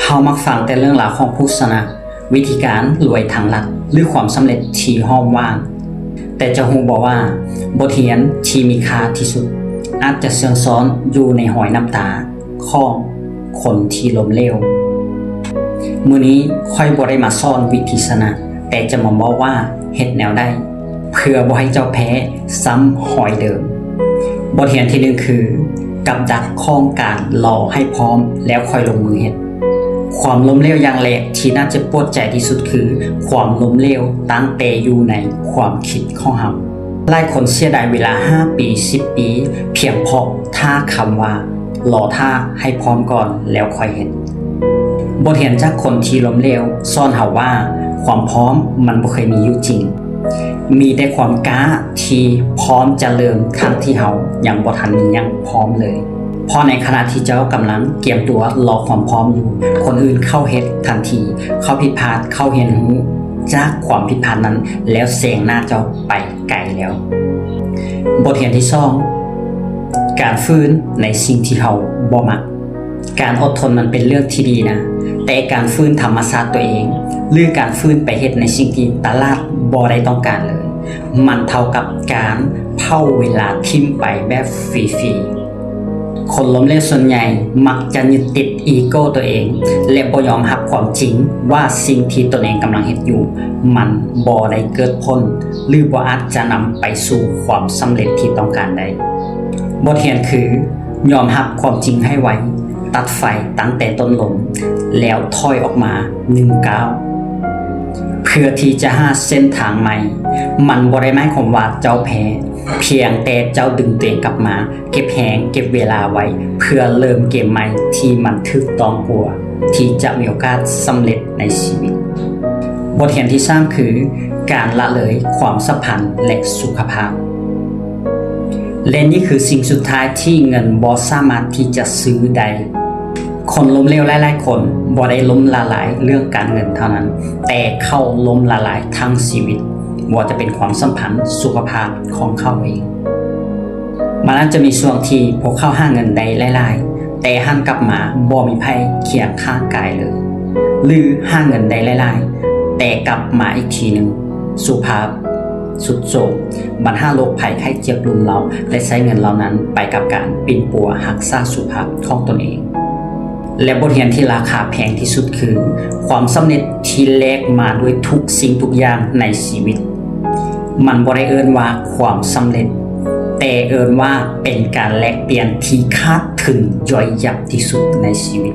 ເຮົາມັກຟັງແຕ່ເລື່ອງລາວຂອງຜູ້ຊະນະ, ວິທີການລວຍທາງລັດ ຫຼື ຄວາມສຳເລັດທີ່ຫ້ອມຫວາງ. ແຕ່ເຈົ້າຮູ້ບໍ່ວ່າ ບົດຮຽນທີ່ມີຄ່າທີ່ສຸດ ອາດຈະເຊື່ອງຊ້ອນຢູ່ໃນຮອຍນ້ຳຕາຂອງຄົນທີ່ລົ້ມເຫຼວ? ມື້ນີ້ຂ້ອຍບໍ່ໄດ້ມາສອນວິທີຊະນະ, ແຕ່ຈະມາບອກວ່າເຮັດແນວໃດ ເພື່ອບໍ່ໃຫ້ເຈົ້າແພ້ຊ້ຳຮອຍເດີມ. ບົດຮຽນທີໜຶ່ງຄື ກັບດັກຂອງການລໍໃຫ້ພ້ອມແລ້ວຄ່ອຍລົງມືເຮັດ. ຄວາມລົ້ມເຫຼວຢ່າງແລກທີ່ໜ້າເຈັບປວດໃຈທີ່ສຸດຄື ຄວາມລົ້ມເຫຼວຕັ້ງແຕ່ຢູ່ໃນຄວາມຄິດຂອງເຮົາ. ຫຼາຍຄົນເສຍດາຍເວລາຫ້າປີ, ສິບປີ ພຽງເພາະຖ້າຄຳວ່າ ລໍຖ້າໃຫ້ພ້ອມກ່ອນແລ້ວຄ່ອຍເຮັດ. ບົດຮຽນຈາກຄົນທີ່ລົ້ມເຫຼວສອນເຮົາວ່າ ຄວາມພ້ອມມັນບໍ່ເຄີຍມີຢູ່ຈິງ. ມີແຕ່ຄວາມກ້າທີ່ພ້ອມຈະເລີ່ມ ທັງທີ່ເຮົາຍັງບໍ່ທັນມີຫຍັງພ້ອມເລີຍ. ເພາະໃນຂະນະທີ່ເຈົ້າກຳລັງກຽມຕົວລໍຄວາມພ້ອມຢູ່, ຄົນອື່ນເຂົາເຮັດທັນທີ, ເຂົາຜິດພາດ, ເຂົາຮຽນຮູ້ຈາກຄວາມຜິດພາດນັ້ນ ແລ້ວແຊງໜ້າເຈົ້າໄປໄກແລ້ວ. ບົດຮຽນທີສອງ ການຝືນໃນສິ່ງທີ່ເຮົາບໍ່ມັກ. ການອົດທົນມັນເປັນເລື່ອງທີ່ດີນະ, ແຕ່ການຝືນທຳມະຊາດຕົວເອງ ຫຼື ການຝືນໄປເຮັດໃນສິ່ງທີ່ຕະຫຼາດບໍ່ໄດ້ຕ້ອງການເລີຍ, ມັນເທົ່າກັບການເຜົາເວລາຖິ້ມໄປແບບຟຣີໆ. ຄົນລົ້ມເຫຼວສ່ວນໃຫຍ່ມັກຈະຍຶດຕິດອີໂກຕົວເອງ ແລະ ບໍ່ຍອມຮັບຄວາມຈິງວ່າສິ່ງທີ່ຕົນເອງກຳລັງເຮັດຢູ່ ມັນບໍ່ໄດ້ເກີດຜົນ ຫຼື ບໍ່ອາດຈະນຳໄປສູ່ຄວາມສຳເລັດທີ່ຕ້ອງການໄດ້. ບົດຮຽນຄື ຍອມຮັບຄວາມຈິງໃຫ້ໄວ, ຕັດໄຟຕັ້ງແຕ່ຕົ້ນລົມ ແລ້ວຖອຍອອກມາໜຶ່ງກ້າວ ເພື່ອທີ່ຈະຫາເສັ້ນທາງໃໝ່. ມັນບໍ່ໄດ້ໝາຍຄວາມວ່າເຈົ້າແພ້, ພຽງແຕ່ເຈົ້າດຶງຕົວເອງກັບມາ, ເກັບແຮງ, ເກັບເວລາໄວ້ ເພື່ອເລີ່ມເກມໃໝ່ທີ່ມັນຖືກຕ້ອງກວ່າ ທີ່ຈະມີໂອກາດສຳເລັດໃນຊີວິດ. ບົດຮຽນທີສາມຄື ການລະເລີຍຄວາມສຳພັນ ແລະ ສຸຂະພາບ. ແລະ ນີ້ຄືສິ່ງສຸດທ້າຍທີ່ເງິນບໍ່ສາມາດທີ່ຈະຊື້ໄດ້. ຄົນລົ້ມເຫຼວຫຼາຍໆຄົນບໍ່ໄດ້ລົ້ມລະລາຍເລື່ອງການເງິນເທົ່ານັ້ນ, ແຕ່ເຂົາລົ້ມລະລາຍທັງຊີວິດ, ບໍ່ວ່າຈະເປັນຄວາມສຳພັນ, ສຸຂະພາບຂອງເຂົາເອງ. ມັນອາດຈະມີຊ່ວງທີ່ພວກເຂົາຫາເງິນໄດ້ຫຼາຍໆ, ແຕ່ຫັນກັບມາບໍ່ມີໃຜຄຽງຂ້າງກາຍເລີຍ, ຫຼື ຫາເງິນໄດ້ຫຼາຍໆ, ແຕ່ກັບມາອີກທີໜຶ່ງ ສຸຂະພາບຊຸດໂຊມ, ບັນຫາໂລກໄພໄຂ້ເຈັບລຸມເລົາ ແລະ ໃຊ້ເງິນເຫຼົ່ານັ້ນໄປກັບການປິ່ນປົວຮັກສາສຸຂະພາບຂອງຕົນເອງ. ແລະ ບົດຮຽນທີ່ລາຄາແພງທີ່ສຸດຄື ຄວາມສຳເລັດທີ່ແລກມາດ້ວຍທຸກສິ່ງທຸກຢ່າງໃນຊີວິດ. ມັນບໍ່ໄດ້ເອີ້ນວ່າຄວາມສຳເລັດ, ແຕ່ເອີ້ນວ່າເປັນການແລກປ່ຽນທີ່ຂາດທຶນຍ່ອຍຍັບທີ່ສຸດໃນຊີວິດ.